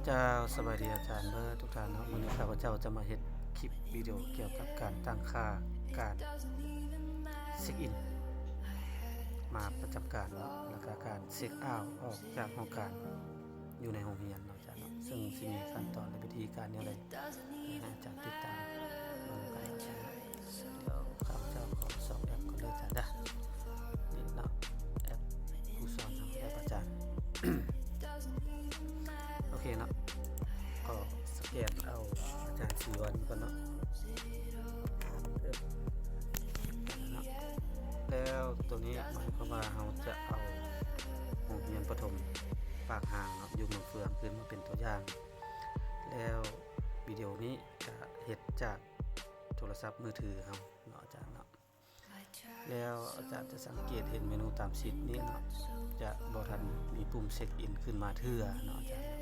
ເຈົ້າ ສະບາຍດີອາຈານເບີດທຸກທ່ານເນາະ. ມື້ນີ້ຂ້າພະເຈົ້າຈະມາເຮັດຄລິບວິດີໂອກ່ຽວກັບການຕັ້ງຄ່າການເຊັກອິນ ມາປະຈຳການເນາະ ແລ້ວກະການເຊັກເອົາອອກຈາກຫ້ອງການຢູ່ໃນໂຮງຮຽນເນາະອາຈານເນາະ. ເຊິ່ງຊິມີຂັ້ນຕອນ ແລະ ວິທີການແນວໃດ ໃຫ້ອາຈານຕິດຕາມເບິ່ງນຳກັນເນາະອາຈານເນາະ. ດຽວຂ້າພະເຈົ້າຂໍຊອກແອັບກ່ອນເດີອາຈານເດີ. ນີ້ເນາະ ແອັບຜູ້ສອນເຮົາ ແອັບອາຈານ. ໂອເຄເນາະ ຂໍສະແກນເອົາອາຈານສີວັນກ່ອນເນາະ. ເອີ ເນາະ ແລ້ວໂຕນີ້ໝາຍຄວາມວ່າເຮົາຈະເອົາໂຮງຮຽນປະຖົມປາກຮ່າງເນາະ ຢູ່ເມືອງເຟືອງ ຂຶ້ນມາເປັນຕົວຢ່າງ. ແລ້ວວິດີໂອນີ້ຈະເຮັດຈາກໂທລະສັບມືຖືເຮົາເນາະອາຈານເນາະ. ແລ້ວອາຈານຈະສັງເກດເຫັນເມນູຕາມສິດນີ້ເນາະ ຈະບໍ່ທັນມີປຸ່ມເຊັກອິນຂຶ້ນມາເທື່ອເນາະອາຈານເນາະ.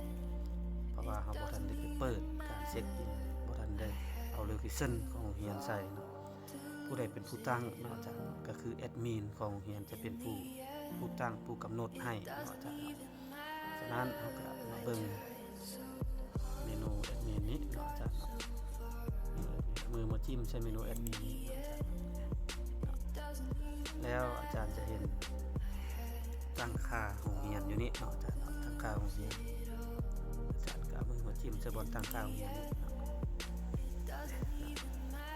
ເພາະວ່າເຮົາບໍ່ທັນໄດ້ໄປເປີດການເຊັກອິນ ບໍ່ທັນໄດ້ເອົາໂລເຄຊັນຂອງໂຮງຮຽນໃສ່ເນາະ. ຜູ້ໃດເປັນຜູ້ຕັ້ງເນາະອາຈານເນາະ ກໍຄືແອັດມິນຂອງໂຮງຮຽນຈະເປັນຜູ້ ຜູ້ຕັ້ງ ຜູ້ກຳນົດໃຫ້ເນາະອາຈານເນາະ. ສະນັ້ນເຮົາກະມາເບິ່ງເມນູແອັດມິນນີ້ເນາະອາຈານເນາະ. ເອົາມືມາຈິ້ມໃສ່ເມນູແອັດມິນນີ້ເນາະອາຈານເນາະ. ແລ້ວອາຈານຈະເຫັນຕັ້ງຄ່າໂຮງຮຽນຢູ່ນີ້ເນາະອາຈານເນາະ ຕັ້ງຄ່າໂຮງຮຽນ. ອາຈານກະເອົາມືມາຈິ້ມໃສ່ບ່ອນຕັ້ງຄ່າໂຮງຮຽນນີ້ເນາະ.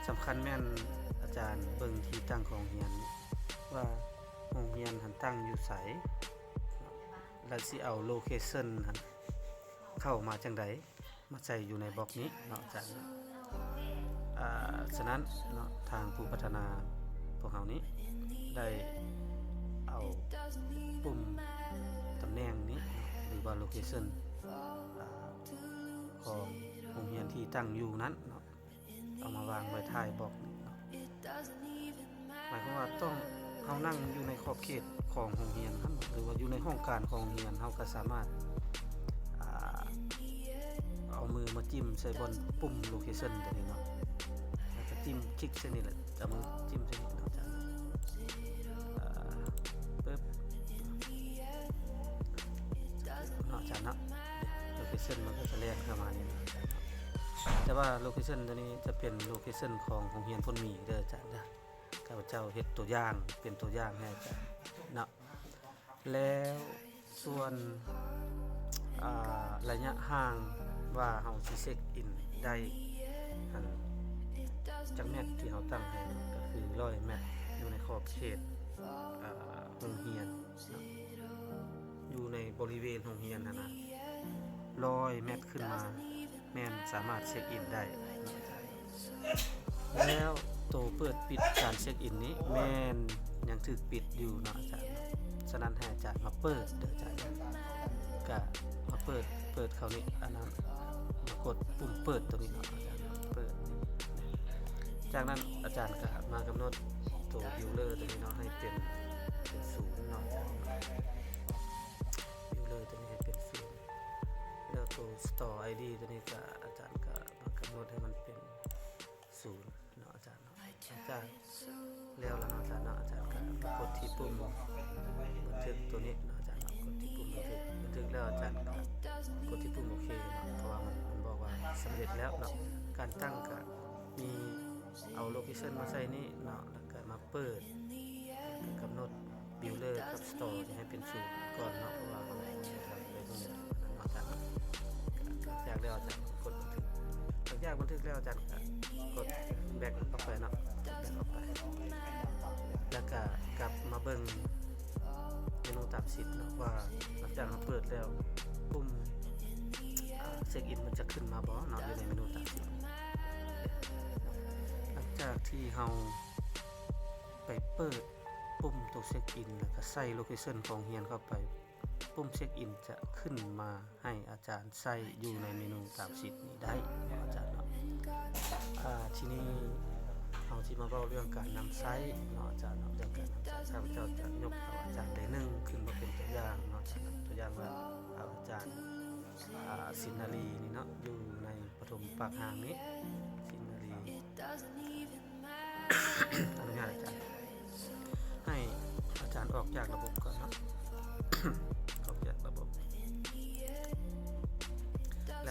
ສຳຄັນແມ່ນອາຈານເບິ່ງທີ່ຕັ້ງຂອງໂຮງຮຽນນີ້ ວ່າໂຮງຮຽນຫັ້ນຕັ້ງຢູ່ໃສ ແລ້ວຊິເອົາໂລເຄຊັນຫັ້ນເຂົ້າມາຈັ່ງໃດ ມາໃສ່ຢູ່ໃນບລັອກນີ້ເນາະອາຈານເນາະ. ອາ ສະນັ້ນເນາະ ທາງຜູ້ພັດທະນາພວກເຮົານີ້ໄດ້ເອົາປຸ່ມຕຳແໜ່ງນີ້ເນາະ ຫຼືວ່າໂລເຄຊັນ ອາ ຂອງໂຮງຮຽນທີ່ຕັ້ງຢູ່ນັ້ນເນາະ ເອົາມາວາງໄວ້ທ້າຍບລັອກນີ້ເນາະ. ໝາຍຄວາມວ່າຕ້ອງ ເຮົານັ່ງຢູ່ໃນຂອບເຂດຂອງໂຮງຮຽນຫັ້ນ ຫຼືວ່າຢູ່ໃນຫ້ອງການຂອງໂຮງຮຽນ ເຮົາກໍສາມາດ ອາ ເອົາມືມາຈິ້ມໃສ່ບ່ອນປຸ່ມໂລເຄຊັນຕົວນີ້ເນາະ ແລ້ວກໍຈິ້ມຄລິກໃສ່ນີ້ແຫຼະ ເອົາມືຈິ້ມໃສ່ນີ້ເນາະອາຈານເນາະ. ອາ ປຶບ ເນາະອາຈານເນາະ ໂລເຄຊັນມັນກໍຈະແລ່ນເຂົ້າມານີ້ເນາະອາຈານເນາະ. ແຕ່ວ່າໂລເຄຊັນຕົວນີ້ຈະເປັນໂລເຄຊັນຂອງໂຮງຮຽນໂພນໝີເດີອາຈານເດີ. ຂ້າພະເຈົ້າເຮັດຕົວຢ່າງ ເປັນຕົວຢ່າງໃຫ້ອາຈານເນາະ. ແລ້ວສ່ວນ ອາ ໄລຍະຫ່າງວ່າເຮົາຊິເຊັກອິນໄດ້ຫັ້ນ ຈັກແມັດທີ່ເຮົາຕັ້ງໃຫ້ເນາະ ກໍຄືຮ້ອຍແມັດ ຢູ່ໃນຂອບເຂດ ອາ ໂຮງຮຽນເນາະ ຢູ່ໃນບໍລິເວນໂຮງຮຽນຫັ້ນນະ ຮ້ອຍແມັດຂຶ້ນມາ ແມ່ນສາມາດເຊັກອິນໄດ້ເນາະອາຈານ. ແລ້ວໂຕເປີດປິດການເຊັກອິນນີ້ແມ່ນຍັງຖືກປິດຢູ່ເນາະອາຈານເນາະ. ສະນັ້ນໃຫ້ອາຈານມາເປີດເດີອາຈານ ກະມາເປີດ ເປີດເຂົ້ານີ້ ອັນນັ້ນ ມາກົດປຸ່ມເປີດຕົວນີ້ເນາະອາຈານ ເປີດ. ຈາກນັ້ນອາຈານກະມາກຳນົດໂຕບິວເລີຕົວນີ້ເນາະ ໃຫ້ເປັນ ເປັນສູນເນາະອາຈານເນາະ. ບິວເລີຕົວນີ້ໃຫ້ເປັນສູນ ແລ້ວໂຕສະຕໍໄອດີຕົວນີ້ກະ ອາຈານກະມາກຳນົດໃຫ້ມັນເປັນສູນເນາະອາຈານເນາະ. ຫຼັງຈາກແລ້ວລະເນາະອາຈານເນາະ ອາຈານກະກົດທີ່ປຸ່ມບັນທຶກຕົວນີ້ເນາະອາຈານເນາະ ກົດທີ່ປຸ່ມບັນທຶກ ບັນທຶກແລ້ວອາຈານກະກົດທີ່ປຸ່ມໂອເຄເນາະ ເພາະວ່າມັນ ມັນບອກວ່າສຳເລັດແລ້ວເນາະ. ການຕັ້ງກະມີເອົາໂລເຄຊັນມາໃສ່ນີ້ເນາະ ແລ້ວກະມາເປີດ ກຳນົດບິວເລີກັບສະຕໍນີ້ໃຫ້ເປັນສູນກ່ອນເນາະ ເພາະວ່າເຮົາບໍ່ທັນໄດ້ຮູ້ເນາະອາຈານເນາະ. ຫຼັງຈາກແລ້ວອາຈານກົດບັນທຶກ ຫຼັງຈາກບັນທຶກແລ້ວອາຈານກະກົດແບັກອອກໄປເນາະ ແບັກອອກໄປ ແລ້ວກະກັບມາເບິ່ງເມນູຕາມສິດເນາະ ວ່າຫຼັງຈາກເຮົາເປີດແລ້ວ ປຸ່ມ ອາ ເຊັກອິນມັນຈະຂຶ້ນມາບໍ່ເນາະ ຢູ່ໃນເມນູຕາມສິດ. ຫຼັງຈາກທີ່ເຮົາໄປເປີດ ປຸ່ມໂຕເຊັກອິນ ແລ້ວກະໃສ່ໂລເຄຊັນຂອງໂຮງຮຽນເຂົ້າໄປ ປຸ່ມເຊັກອິນຈະຂຶ້ນມາໃຫ້ອາຈານໃຊ້ຢູ່ໃນເມນູຕາມສິດນີ້ໄດ້ເນາະອາຈານເນາະ. ອາ ທີນີ້ເຮົາຊິມາເວົ້າເລື່ອງການນຳໃຊ້ເນາະອາຈານເນາະ ເລື່ອງການນຳໃຊ້ ຂ້າພະເຈົ້າຈະຍົກເອົາອາຈານໄດ້ໜຶ່ງຂຶ້ນມາເປັນຕົວຢ່າງເນາະອາຈານເນາະ. ຕົວຢ່າງວ່າເອົາອາຈານ ອາ ສິນນາລີນີ້ເນາະ ຢູ່ໃນປະຖົມປາກຮ່າງນີ້ ສິນນາລີ ອະນຸຍາດອາຈານ ໃຫ້ອາຈານອອກຈາກລະບົບກ່ອນເນາະ ອອກຈາກລະບົບ ແລ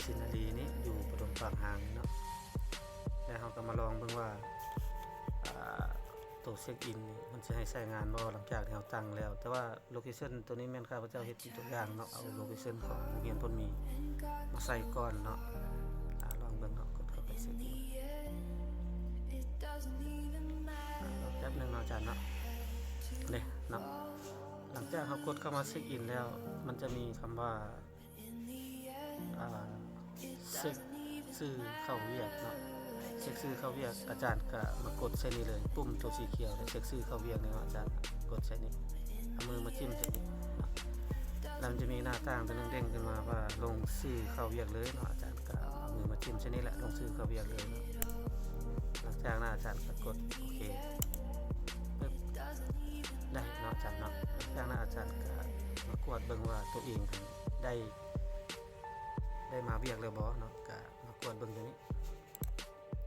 ສິນນາລີນີ້ ຢູ່ປະດົງປາກຫາງເນາະ. ແລ້ວເຮົາກໍມາລອງເບິ່ງວ່າ ອ່າ ໂຕເຊັກອິນນີ້ ມັນຊິໃຫ້ໃຊ້ງານບໍ່ ຫຼັງຈາກທີ່ເຮົາຕັ້ງແລ້ວ. ແຕ່ວ່າໂລເຄຊັນໂຕນີ້ແມ່ນຂ້າພະເຈົ້າເຮັດເປັນຕົວຢ່າງເນາະ, ເອົາໂລເຄຊັນຂອງໂຮງຮຽນເພິ່ນມີມາໃສ່ກ່ອນເນາະ. ອ່າ ລອງເບິ່ງເນາະ, ກົດເຂົ້າໄປເຊັກອິນ. ອ່າ ລໍແປັບໜຶ່ງເນາະອາຈານເນາະ. ນີ້ເນາະ, ຫຼັງຈາກເຮົາກົດເຂົ້າມາເຊັກອິນແລ້ວ ມັນຈະມີຄຳວ່າ ອ່າ ເຊັກຊື່ເຂົ້າວຽກເນາະ, ເຊັກຊື່ເຂົ້າວຽກ. ອາຈານກະມາກົດໃສ່ນີ້ເລີຍ, ປຸ່ມໂຕສີຂຽວເລີຍ, ເຊັກຊື່ເຂົ້າວຽກນີ້ເນາະ, ອາຈານກົດໃສ່ນີ້, ເອົາມືມາຈິ້ມໃສ່ນີ້ເນາະ. ແລ້ວມັນຈະມີໜ້າຕ່າງຕົວໜຶ່ງເດ້ງຂຶ້ນມາວ່າ ລົງຊື່ເຂົ້າວຽກເລີຍເນາະ, ອາຈານກະເອົາມືມາຈິ້ມໃສ່ນີ້ແຫຼະ, ລົງຊື່ເຂົ້າວຽກເລີຍເນາະ. ຫຼັງຈາກນັ້ນອາຈານກະກົດໂອເຄ ປຶບ ໄດ້ເນາະອາຈານເນາະ. ຫຼັງຈາກນັ້ນອາຈານກະມາກວດເບິ່ງວ່າໂຕເອງຫັ້ນໄດ້ ໄດ້ມາວຽກແລ້ວບໍ່ເນາະ, ກະມາກວດເບິ່ງຢູ່ນີ້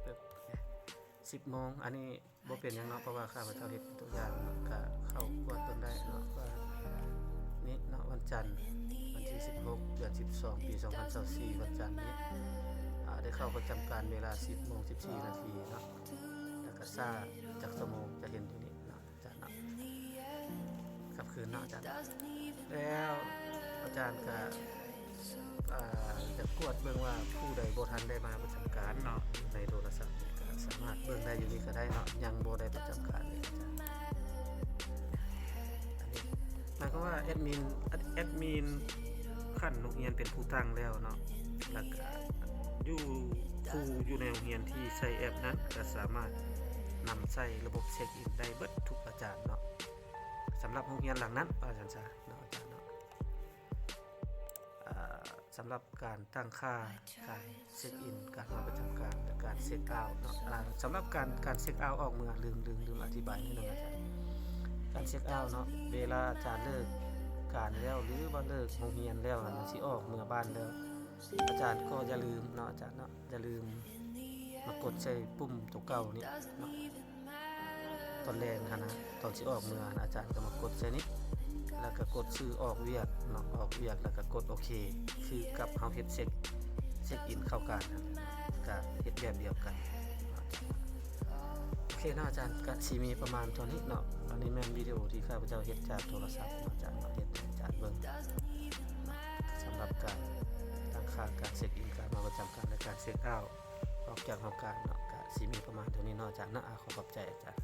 ປຶບ ສິບໂມງ. ອັນນີ້ບໍ່ເປັນຫຍັງເນາະ ເພາະວ່າຂ້າພະເຈົ້າເຮັດເປັນຕົວຢ່າງເນາະ, ກະເຂົ້າກວດເບິ່ງໄດ້ເນາະວ່າ ນີ້ເນາະ ວັນຈັນ ວັນທີສິບຫົກ ເດືອນສິບສອງ ປີສອງພັນຊາວສີ່ ວັນຈັນນີ້ ອ່າ ໄດ້ເຂົ້າປະຈຳການເວລາສິບໂມງສິບສີ່ນາທີເນາະ, ແລ້ວກະຊ້າຈັກຊົ່ວໂມງ ຈະເຫັນຢູ່ນີ້ເນາະ ອາຈານເນາະ. ກັບຄືນເນາະອາຈານ. ແລ້ວອາຈານກະ ອ່າ ຈະກວດເບິ່ງວ່າຜູ້ໃດບໍ່ທັນໄດ້ມາປະຈຳການເນາະ ໃນໂທລະສັບນີ້ກະສາມາດເບິ່ງໄດ້ຢູ່ນີ້ກະໄດ້ເນາະ, ຍັງບໍ່ໄດ້ປະຈຳການເລີຍອາຈານ. ອັນນີ້ໝາຍຄວາມວ່າແອັດມິນ ແອັດ ແອັດມິນຂັ້ນໂຮງຮຽນເປັນຜູ້ຕັ້ງແລ້ວເນາະ, ແລ້ວກະຢູ່ ຄູຢູ່ໃນໂຮງຮຽນທີ່ໃຊ້ແອັບນັ້ນກະສາມາດນຳໃຊ້ລະບົບເຊັກອິນໄດ້ເບິດທຸກອາຈານເນາະ. ສຳລັບໂຮງຮຽນຫຼັງນັ້ນ ວ່າຊັ້ນຊະເນາະອາຈານເນາະ. ອ່າ ສຳລັບການຕັ້ງຄ່າການເຊັກອິນ ການມາປະຈຳການ ແລະ ການເຊັກເອົາເນາະ. ອ່າ ສຳລັບການ ການເຊັກເອົາອອກເມືອ ລືມ ລືມ ລືມອະທິບາຍນິດໜຶ່ງອາຈານ. ການເຊັກເອົາເນາະ ເວລາອາຈານເລີກການແລ້ວ ຫຼືວ່າເລີກໂຮງຮຽນແລ້ວ ມັນຊິອອກເມືອບ້ານແລ້ວ ອາຈານກໍຢ່າລືມເນາະອາຈານເນາະ, ຢ່າລືມມາກົດໃສ່ປຸ່ມໂຕເກົ່ານີ້ເນາະ. ຕອນແລງຫັ້ນນະ ຕອນຊິອອກເມືອຫັ້ນ ອາຈານກໍມາກົດໃສ່ນີ້ ແລ້ວກໍກົດຊື່ອອກວຽກເນາະ, ອອກວຽກ ແລ້ວກໍກົດໂອເຄ ຄືກັບເຮົາເຮັດເຊັກ ເຊັກອິນເຂົ້າການຫັ້ນ ກໍເຮັດແບບດຽວກັນ. ໂອເຄເນາະອາຈານ, ກະຊິມີປະມານເທົ່ານີ້ເນາະ. ອັນນີ້ແມ່ນວິດີໂອທີ່ຂ້າພະເຈົ້າເຮັດຈາກໂທລະສັບເນາະອາຈານເນາະ, ເຮັດໃຫ້ອາຈານເບິ່ງ ສຳລັບການຕັ້ງຄ່າການເຊັກອິນ, ການມາປະຈຳການ ແລະ ການເຊັກເອົາອອກຈາກຫ້ອງການເນາະ. ກະຊິມີປະມານເທົ່ານີ້ເນາະອາຈານເນາະ. ອາ ຂໍຂອບໃຈອາຈານ.